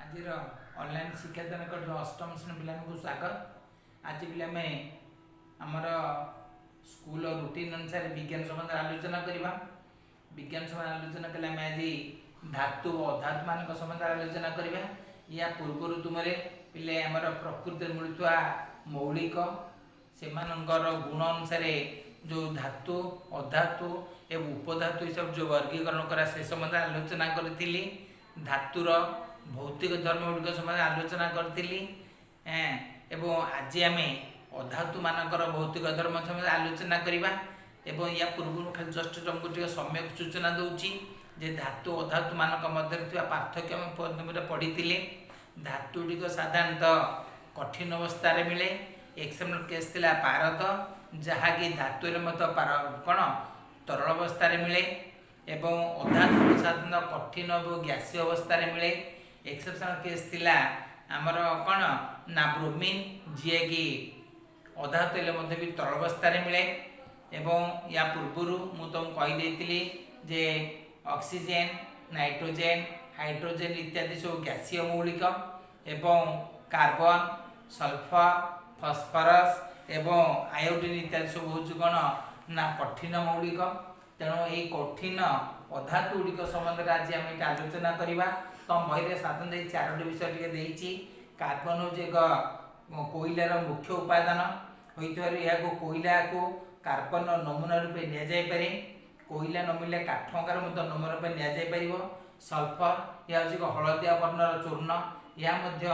ଆଜିର ଅନଲାଇନ୍ ଶିକ୍ଷାଦାନ କରୁଥିବା ଅଷ୍ଟମ ଶ୍ରେଣୀ ପିଲାମାନଙ୍କୁ ସ୍ୱାଗତ। ଆଜି ପିଲା ଆମେ ଆମର ସ୍କୁଲ ରୁଟିନ୍ ଅନୁସାରେ ବିଜ୍ଞାନ ସମ୍ବନ୍ଧରେ ଆଲୋଚନା କରିବା। ବିଜ୍ଞାନ ସମ୍ବନ୍ଧରେ ଆଲୋଚନା କଲେ ଆମେ ଆଜି ଧାତୁ ଓ ଅଧାତୁମାନଙ୍କ ସମ୍ବନ୍ଧରେ ଆଲୋଚନା କରିବା। ୟା ପୂର୍ବରୁ ତୁମରେ ପିଲେ ଆମର ପ୍ରକୃତିରେ ମିଳୁଥିବା ମୌଳିକ ସେମାନଙ୍କର ଗୁଣ ଅନୁସାରେ ଯେଉଁ ଧାତୁ, ଅଧାତୁ ଏବଂ ଉପଧାତୁ ହିସାବରେ ଯେଉଁ ବର୍ଗୀକରଣ କରା ସେ ସମ୍ବନ୍ଧରେ ଆଲୋଚନା କରିଥିଲି। ଧାତୁର ଭୌତିକ ଧର୍ମ ଗୁଡ଼ିକ ସମ୍ବନ୍ଧରେ ଆଲୋଚନା କରିଥିଲି ଏବଂ ଆଜି ଆମେ ଅଧାତୁମାନଙ୍କର ଭୌତିକ ଧର୍ମ ସମ୍ବନ୍ଧରେ ଆଲୋଚନା କରିବା। ଏବଂ ୟା ପୂର୍ବରୁ ଖାଲି ଜଷ୍ଟ ତୁମକୁ ଟିକେ ସମ୍ୟକ ସୂଚନା ଦେଉଛି ଯେ ଧାତୁ ଅଧାତୁମାନଙ୍କ ମଧ୍ୟରେ ଥିବା ପାର୍ଥକ୍ୟ ଆମେ ପ୍ରଥମରେ ପଢ଼ିଥିଲେ। ଧାତୁ ଗୁଡ଼ିକ ସାଧାରଣତଃ କଠିନ ଅବସ୍ଥାରେ ମିଳେ। ଏକ୍ସେପ୍ସନାଲ କେସ୍ ଥିଲା ପାରଦ, ଯାହାକି ଧାତୁରେ ମଧ୍ୟ ପାର କ'ଣ ତରଳ ଅବସ୍ଥାରେ ମିଳେ। ଏବଂ ଅଧାତୁ ସାଧାରଣତଃ କଠିନ ଏବଂ ଗ୍ୟାସୀୟ ଅବସ୍ଥାରେ ମିଳେ। ଏକ୍ସେପ୍ସନାଲ କେସ୍ ଥିଲା ଆମର କ'ଣ ନା ବ୍ରୋମିନ୍, ଯିଏକି ଅଧାତୁ ହେଲେ ମଧ୍ୟ ବି ତରଳ ଅବସ୍ଥାରେ ମିଳେ। ଏବଂ ୟା ପୂର୍ବରୁ ମୁଁ ତୁମକୁ କହିଦେଇଥିଲି ଯେ ଅକ୍ସିଜେନ୍, ନାଇଟ୍ରୋଜେନ୍, ହାଇଡ୍ରୋଜେନ୍ ଇତ୍ୟାଦି ସବୁ ଗ୍ୟାସୀୟ ମୌଳିକ ଏବଂ କାର୍ବନ, ସଲଫର, ଫସଫରସ୍ ଏବଂ ଆୟୋଡିନ୍ ଇତ୍ୟାଦି ସବୁ ହେଉଛି କ'ଣ ନା କଠିନ ମୌଳିକ। ତେଣୁ ଏଇ କଠିନ ଅଧାତୁ ଗୁଡ଼ିକ ସମ୍ବନ୍ଧରେ ଆଜି ଆମେ ଏଇଟା ଆଲୋଚନା କରିବା। ତମ ବହିରେ ସାଧାରଣତଃ ଏଇ ଚାରୋଟି ବିଷୟ ଟିକେ ଦେଇଛି। କାର୍ବନ ହେଉଛି ଏକ କୋଇଲାର ମୁଖ୍ୟ ଉପାଦାନ ହୋଇଥିବାରୁ ଏହାକୁ କୋଇଲାକୁ କାର୍ବନ ନମୁନା ରୂପେ ନିଆଯାଇପାରେ। କୋଇଲା ନ ମିଳିଲେ କାଠ ଅଙ୍ଗାର ମଧ୍ୟ ନମୁନା ରୂପେ ନିଆଯାଇପାରିବ। ସଲଫର ଏହା ହେଉଛି ଏକ ହଳଦିଆ ବର୍ଣ୍ଣର ଚୂର୍ଣ୍ଣ, ଏହା ମଧ୍ୟ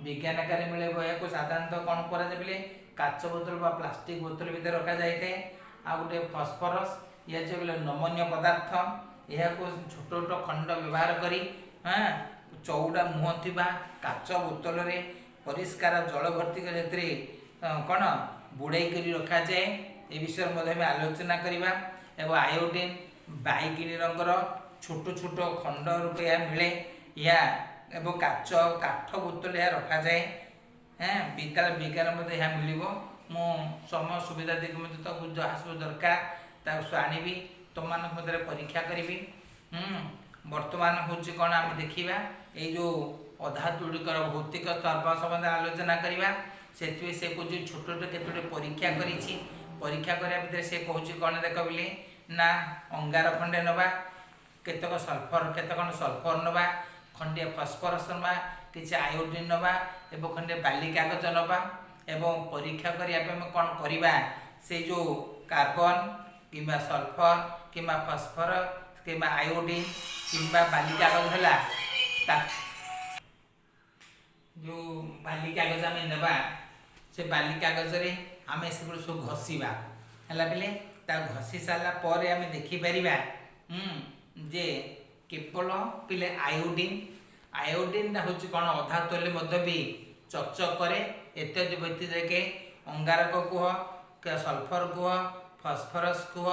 ବିଜ୍ଞାନ ଆକାରରେ ମିଳିବ। ଏହାକୁ ସାଧାରଣତଃ କ'ଣ କରାଯାଏ ବୋଲେ କାଚ ବୋତଲ ବା ପ୍ଲାଷ୍ଟିକ ବୋତଲ ଭିତରେ ରଖାଯାଇଥାଏ। ଆଉ ଗୋଟେ ଫସଫରସ୍, ଏହା ହେଉଛି ଏକ ନମନୀୟ ପଦାର୍ଥ। ଏହାକୁ ଛୋଟ ଛୋଟ ଖଣ୍ଡ ବ୍ୟବହାର କରି ଚଉଡ଼ା ମୁହଁ ଥିବା କାଚ ବୋତଲରେ ପରିଷ୍କାର ଜଳ ଭର୍ତ୍ତି କରି ସେଥିରେ କ'ଣ ବୁଡ଼େଇ କରି ରଖାଯାଏ। ଏ ବିଷୟରେ ମଧ୍ୟ ଆମେ ଆଲୋଚନା କରିବା। ଏବଂ ଆୟୋଡିନ୍ ବାଇଗିଣୀ ରଙ୍ଗର ଛୋଟ ଛୋଟ ଖଣ୍ଡ ରୂପେ ଏହା ମିଳେ। ଏହା ଏବଂ କାଚ କାଠ ବୋତଲ ଏହା ରଖାଯାଏ। ବିଦ୍ୟାଳୟ ବିଜ୍ଞାନ ମଧ୍ୟ ଏହା ମିଳିବ। ମୁଁ ସମୟ ସୁବିଧା ଦେଖି ମଧ୍ୟ ତାକୁ ଯାହା ସବୁ ଦରକାର ତାକୁ ସବୁ ଆଣିବି, ତୁମମାନଙ୍କ ମଧ୍ୟରେ ପରୀକ୍ଷା କରିବି। ବର୍ତ୍ତମାନ ହେଉଛି କ'ଣ ଆମେ ଦେଖିବା ଏଇ ଯେଉଁ ଅଧାତୁ ଗୁଡ଼ିକର ଭୌତିକ ଧର୍ମ ସମ୍ବନ୍ଧରେ ଆଲୋଚନା କରିବା। ସେଥିପାଇଁ ସେ କହୁଛି ଛୋଟ ଛୋଟ କେତୋଟି ପରୀକ୍ଷା କରିଛି। ପରୀକ୍ଷା କରିବା ଭିତରେ ସେ କହୁଛି କ'ଣ ଦେଖ ବୋଲି ନା ଅଙ୍ଗାର ଖଣ୍ଡେ ନେବା, କେତେକ ସଲଫର, କେତେ ଖଣ୍ଡ ସଲଫର ନେବା, ଖଣ୍ଡିଏ ଫସଫରସ୍ ନେବା, କିଛି ଆୟୋଡିନ୍ ନେବା ଏବଂ ଖଣ୍ଡେ ବାଲି କାଗଜ ନେବା। ଏବଂ ପରୀକ୍ଷା କରିବା ପାଇଁ ଆମେ କ'ଣ କରିବା, ସେଇ ଯେଉଁ କାର୍ବନ କିମ୍ବା ସଲଫର କିମ୍ବା ଫସଫର କିମ୍ବା ଆୟୋଡିନ୍ କିମ୍ବା ବାଲି କାଗଜ ହେଲା, ତା ଯେଉଁ ବାଲି କାଗଜ ଆମେ ନେବା ସେ ବାଲି କାଗଜରେ ଆମେ ସେଗୁଡ଼ା ସବୁ ଘଷିବା। ହେଲା ପିଲେ, ତାକୁ ଘଷି ସାରିଲା ପରେ ଆମେ ଦେଖିପାରିବା ଯେ କେବଳ ପିଲେ ଆୟୋଡିନ୍, ଆୟୋଡିନ୍ଟା ହେଉଛି କ'ଣ ଅଧାତୁ ହେଲେ ମଧ୍ୟ ବି ଚକଚକ କରେ। ଏତଦ୍ ବ୍ୟତିରେକେ ଅଙ୍ଗାରକ କୁହ, ସଲଫର କୁହ, ଫସଫରସ୍ କୁହ,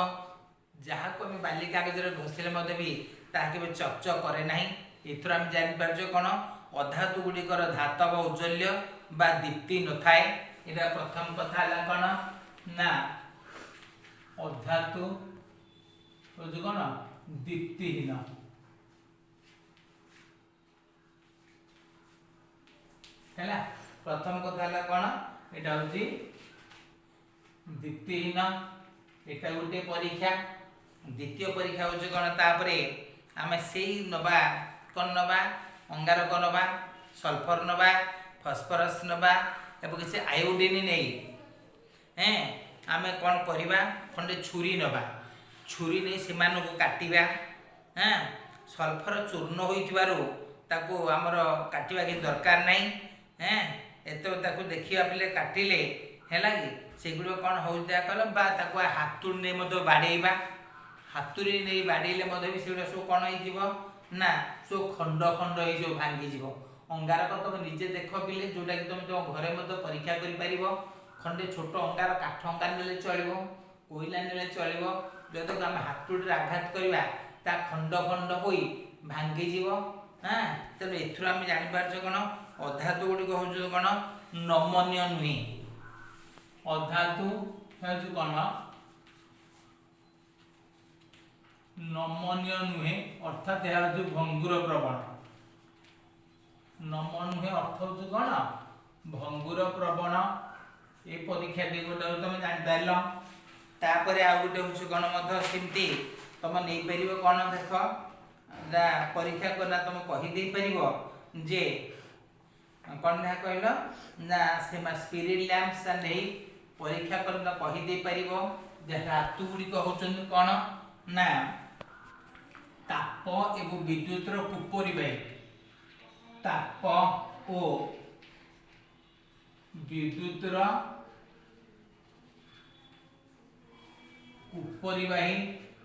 ଯାହାକୁ ଆମେ ବାଲି କାଗଜରେ ଘଷିଲେ ମଧ୍ୟ ବି ତାହା କେବେ ଚକଚକ କରେ ନାହିଁ। ଏଥିରୁ ଆମେ ଜାଣିପାରୁଛେ କ'ଣ ଅଧାତୁ ଗୁଡ଼ିକର ଧାତବ ଔଜ୍ଜ୍ୱଲ୍ୟ ବା ଦୀପ୍ତି ନଥାଏ। ଏଇଟା ପ୍ରଥମ କଥା ହେଲା କ'ଣ ନା ଅଧାତୁ ହେଉଛି କ'ଣ ଦୀପ୍ତିହୀନ। ହେଲା, ପ୍ରଥମ କଥା ହେଲା କ'ଣ ଏଇଟା ହେଉଛି ଦୀପ୍ତିହୀନ। ଏଇଟା ଗୋଟିଏ ପରୀକ୍ଷା। ଦ୍ୱିତୀୟ ପରୀକ୍ଷା ହେଉଛି କ'ଣ, ତାପରେ ଆମେ ସେଇ ନେବା କ'ଣ ନେବା, ଅଙ୍ଗାରକ ନେବା, ସଲଫର ନେବା, ଫସଫରସ୍ ନେବା ଏବଂ କିଛି ଆୟୋଡିନ୍ ନେଇ ଆମେ କ'ଣ କରିବା, ଖଣ୍ଡେ ଛୁରୀ ନେବା, ଛୁରୀ ନେଇ ସେମାନଙ୍କୁ କାଟିବା। ସଲଫର ଚୂର୍ଣ୍ଣ ହୋଇଥିବାରୁ ତାକୁ ଆମର କାଟିବା କିଛି ଦରକାର ନାହିଁ। ଏତେ ତାକୁ ଦେଖିବା ପିଲେ କାଟିଲେ ହେଲା କି ସେଗୁଡ଼ିକ କ'ଣ ହେଉଛି দেখা କଲ, ବା ତାକୁ ହାତୁଡ଼ି ନେଇ ମଧ୍ୟ ବାଡ଼େଇବା। ହାତୁଡ଼ି ନେଇ ବାଡ଼େଇଲେ ମଧ୍ୟ ବି ସେଗୁଡ଼ା ସବୁ କ'ଣ ହେଇଯିବ ନା ସବୁ ଖଣ୍ଡ ଖଣ୍ଡ ହେଇ ସବୁ ଭାଙ୍ଗିଯିବ। ଅଙ୍ଗାରକ ତମେ ନିଜେ ଦେଖ ପିଲେ, ଯେଉଁଟାକି ତମେ ତୁମ ଘରେ ମଧ୍ୟ ପରୀକ୍ଷା କରିପାରିବ। ଖଣ୍ଡେ ଛୋଟ ଅଙ୍ଗାର, କାଠ ଅଙ୍ଗାର ନେଲେ ଚଳିବ, କୋଇଲା ନେଲେ ଚଳିବ, ଯଦି ଆମେ ହାତୁଡ଼ିରେ ଆଘାତ କରିବା ତା ଖଣ୍ଡ ଖଣ୍ଡ ହୋଇ ଭାଙ୍ଗିଯିବ। ତେଣୁ ଏଥିରୁ ଆମେ ଜାଣିପାରୁଛେ କ'ଣ ଅଧାତୁ ଗୁଡ଼ିକ ହେଉଛି କ'ଣ ନମନୀୟ ନୁହେଁ। ଅଧାତୁ ହେଉଛି କ'ଣ ନମନୀୟ ନୁହେଁ, ଅର୍ଥାତ୍ ଏହା ହେଉଛି ଭଙ୍ଗୁର ପ୍ରବଣ। ନମ ନୁହେଁ, ଅର୍ଥ ହେଉଛି କ'ଣ? ଭଙ୍ଗୁର ପ୍ରବଣ। ଏ ପରୀକ୍ଷାଟି ଗୋଟେ ତମେ ଜାଣିପାରିଲ। ତାପରେ ଆଉ ଗୋଟେ ହେଉଛି କ'ଣ ମଧ୍ୟ ସେମିତି ତମେ ନେଇପାରିବ। କ'ଣ ଦେଖ ନା, ପରୀକ୍ଷା କଲା ତମେ କହିଦେଇପାରିବ ଯେ କ'ଣ ନା କହିଲ ନା, ସେ ସ୍ପିରିଟ୍ ଲ୍ୟାମ୍ପ ନେଇ ପରୀକ୍ଷା କଲେ କହିଦେଇପାରିବ ଯେ ଧାତୁ ଗୁଡ଼ିକ ହେଉଛନ୍ତି କ'ଣ ନା ତାପ ଏବଂ ବିଦ୍ୟୁତର କୁପରିବାହୀ। ତାପ ଓ ବିଦ୍ୟୁତର କୁପରିବାହୀ।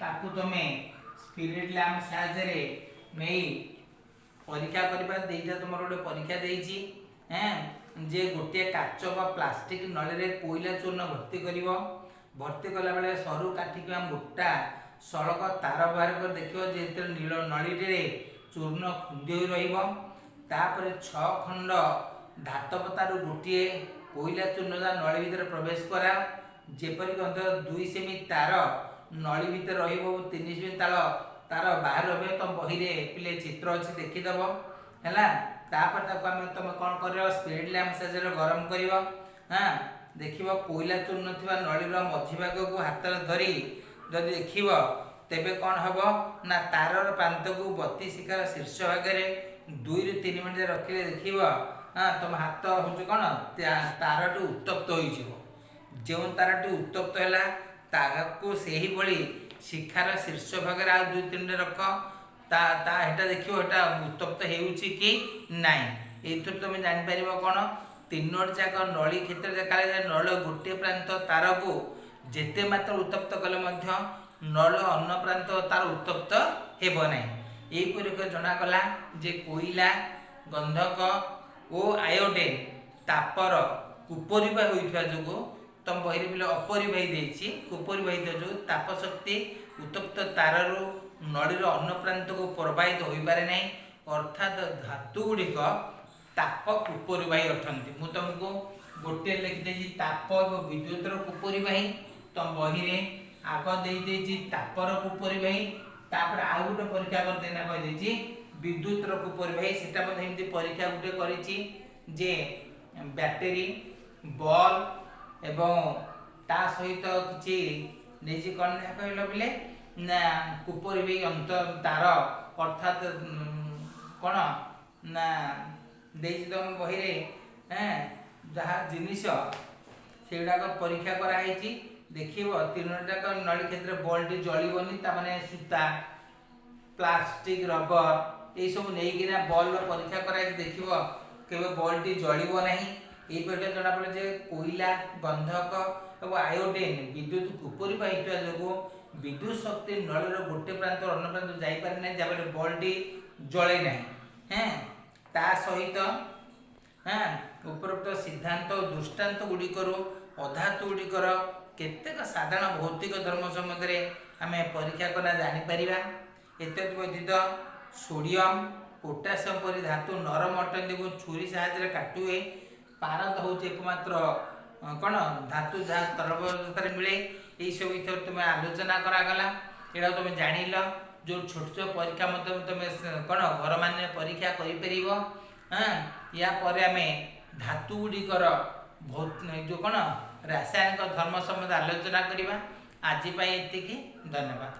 ତାକୁ ତମେ ସ୍ପିରିଟ୍ ଲ୍ୟାମ୍ପ ସାହାଯ୍ୟରେ ନେଇ ପରୀକ୍ଷା କରିବା। ଦେଇଟା ତୁମର ଗୋଟେ ପରୀକ୍ଷା ଦେଇଛି ହେଁ ଯେ ଗୋଟିଏ କାଚ ବା ପ୍ଲାଷ୍ଟିକ ନଳୀରେ କୋଇଲା ଚୂର୍ଣ୍ଣ ଭର୍ତ୍ତି କରିବ। ଭର୍ତ୍ତି କଲାବେଳେ ସରୁ କାଠି କିମ୍ବା ମୋଟା ସଳକ ତାର ବ୍ୟବହାର କରି ଦେଖିବ ଯେ ଏଥିରେ ନୀଳ ନଳୀଟିରେ ଚୂର୍ଣ୍ଣ ଖୁନ୍ଦି ହୋଇ ରହିବ। ତାପରେ 6 ଖଣ୍ଡ ଧାତବ ତାରୁ ଗୋଟିଏ କୋଇଲା ଚୂର୍ଣ୍ଣ ଦ୍ୱାରା ନଳୀ ଭିତରେ ପ୍ରବେଶ କରାଅ, ଯେପରିକି ଅନ୍ତତଃ 2 ସେମି ତାର ନଳୀ ଭିତରେ ରହିବ ଓ 3 ସେମି ତାର ବାହାରେ ରହିବ। ତମ ବହିରେ ପିଲେ ଚିତ୍ର ଅଛି, ଦେଖିଦେବ। ହେଲା, ତାପରେ ତାକୁ ଆମେ ତମେ କ'ଣ କରିବ? ସ୍ପିରିଟ୍ ଲ୍ୟାମ୍ପ ସାହାଯ୍ୟରେ ଗରମ କରିବ। ହଁ, ଦେଖିବ କୋଇଲା ଚୂର୍ଣ୍ଣ ଥିବା ନଳୀର ମଝି ଭାଗକୁ ହାତରେ ଧରି ଯଦି ଦେଖିବ, ତେବେ କ'ଣ ହେବ ନା ତାରର ପ୍ରାନ୍ତକୁ ବତି ଶିଖାର ଶୀର୍ଷ ଭାଗରେ 2ରୁ 3 ମିନିଟ୍ ରଖିଲେ ଦେଖିବ, ହଁ, ତମ ହାତ ହେଉଛି କ'ଣ ତାରଟି ଉତ୍ତପ୍ତ ହୋଇଯିବ। ଯେଉଁ ତାରଟି ଉତ୍ତପ୍ତ ହେଲା, ତାହାକୁ ସେହିଭଳି ଶିଖାର ଶୀର୍ଷ ଭାଗରେ ଆଉ 2-3 ମିନିଟ୍ ରଖ। ତା ତା ହେଟା ଦେଖିବ ହେଟା ଉତ୍ତପ୍ତ ହେଉଛି କି ନାହିଁ। ଏଇଥିରୁ ତୁମେ ଜାଣିପାରିବ କ'ଣ? ତିନୋଟି ଯାକ ନଳୀ କ୍ଷେତ୍ରରେ ଦେଖାଯାଏ, ନଳ ଗୋଟିଏ ପ୍ରାନ୍ତ ତାରକୁ ଯେତେ ମାତ୍ର ଉତ୍ତପ୍ତ କଲେ ମଧ୍ୟ ନଳ ଅନ୍ୟ ପ୍ରାନ୍ତ ତାର ଉତ୍ତପ୍ତ ହେବ ନାହିଁ। ଏହିପରି ଜଣାଗଲା ଯେ କୋଇଲା, ଗନ୍ଧକ ଓ ଆୟୋଡିନ୍ ତାପର କୁପରିବାହୀ ହୋଇଥିବା ଯୋଗୁଁ, ତମ ବହିରେ ପିଲେ ଅପରିବାହୀ ଦେଇଛି, କୁପରିବାହୀ ଯୋଗୁଁ ତାପ ଶକ୍ତି ଉତ୍ତପ୍ତ ତାରରୁ ନଳୀର ଅନ୍ୟ ପ୍ରାନ୍ତକୁ ପ୍ରବାହିତ ହୋଇପାରେ ନାହିଁ। ଅର୍ଥାତ୍ ଧାତୁ ଗୁଡ଼ିକ ତାପ କୁପରିବାହୀ ଅଟନ୍ତି। ମୁଁ ତମକୁ ଗୋଟିଏ ଲେଖିଦେଇଛି ତାପ ଏବଂ ବିଦ୍ୟୁତର କୁପରିବାହୀ। ତମ ବହିରେ ଆଗ ଦେଇଦେଇଛି ତାପର କୁପରିବାହୀ, ତାପରେ ଆଉ ଗୋଟେ ପରୀକ୍ଷା କରିଦେଇନା କହିଦେଇଛି ବିଦ୍ୟୁତର କୁପରିବାହୀ। ସେଟା ମଧ୍ୟ ଏମିତି ପରୀକ୍ଷା ଗୋଟେ କରିଛି ଯେ ବ୍ୟାଟେରୀ, ବଲ୍ ଏବଂ ତା ସହିତ କିଛି ନେଇଛି। କ'ଣ ନା କହିଲ ପିଲେ ନା, କୁପରିବାହୀ ଅନ୍ତ ତାର, ଅର୍ଥାତ୍ କ'ଣ ନା ଦେଇଛି ତମ ବହିରେ ହେଁ ଯାହା ଜିନିଷ ସେଗୁଡ଼ାକ ପରୀକ୍ଷା କରାହେଇଛି। ଦେଖିବ ତିନୋଟି ଯାକ ନଳୀ କ୍ଷେତ୍ରରେ ବଲ୍ଟି ଜଳିବନି। ତାମାନେ ସୂତା, ପ୍ଲାଷ୍ଟିକ, ରବର ଏଇସବୁ ନେଇକିନା ବଲ୍ର ପରୀକ୍ଷା କରାଯାଇଛି। ଦେଖିବ କେବେ ବଲ୍ଟି ଜଳିବ ନାହିଁ। ଏହି ପରୀକ୍ଷା ଜଣାପଡ଼େ ଯେ କୋଇଲା, ଗନ୍ଧକ ଏବଂ ଆୟୋଡିନ୍ ବିଦ୍ୟୁତ କୁପରିବାହୀ ହେଇଥିବା ଯୋଗୁଁ ବିଦ୍ୟୁତ ଶକ୍ତି ନଳୀର ଗୋଟେ ପ୍ରାନ୍ତରୁ ଅନ୍ୟ ପ୍ରାନ୍ତକୁ ଯାଇପାରେ ନାହିଁ, ଯାହାଫଳରେ ବଲ୍ଟି ଜଳେ ନାହିଁ। ହେଁ ତା ସହିତ ଉପରୋକ୍ତ ସିଦ୍ଧାନ୍ତ ଓ ଦୃଷ୍ଟାନ୍ତ ଗୁଡ଼ିକରୁ ଅଧାତୁ ଗୁଡ଼ିକର କେତେକ ସାଧାରଣ ଭୌତିକ ଧର୍ମ ସମ୍ବନ୍ଧରେ ଆମେ ପରୀକ୍ଷା କଲେ ଜାଣିପାରିବା। ଏତଦ୍ ବ୍ୟତୀତ ସୋଡ଼ିୟମ, ପୋଟାସିୟମ ପରି ଧାତୁ ନରମ ଅଟନ୍ତି ଏବଂ ଛୁରୀ ସାହାଯ୍ୟରେ କାଟି ହୁଏ। ପାରଦ ହେଉଛି ଏକମାତ୍ର କ'ଣ ଧାତୁ ଯାହା ତରଳ ଅବସ୍ଥାରେ ମିଳେ। ଏଇସବୁ ବିଷୟରେ ତୁମେ ଆଲୋଚନା କରାଗଲା। ଏଇଟା ତୁମେ ଜାଣିଲ। ଯେଉଁ ଛୋଟ ଛୋଟ ପରୀକ୍ଷା ମଧ୍ୟ ତୁମେ କ'ଣ ଘରମାନେ ପରୀକ୍ଷା କରିପାରିବ। ହଁ, ୟା ପରେ ଆମେ ଧାତୁ ଗୁଡ଼ିକର ଯେଉଁ କ'ଣ ରାସାୟନିକ ଧର୍ମ ସମ୍ବନ୍ଧରେ ଆଲୋଚନା କରିବା। ଆଜି ପାଇଁ ଏତିକି, ଧନ୍ୟବାଦ।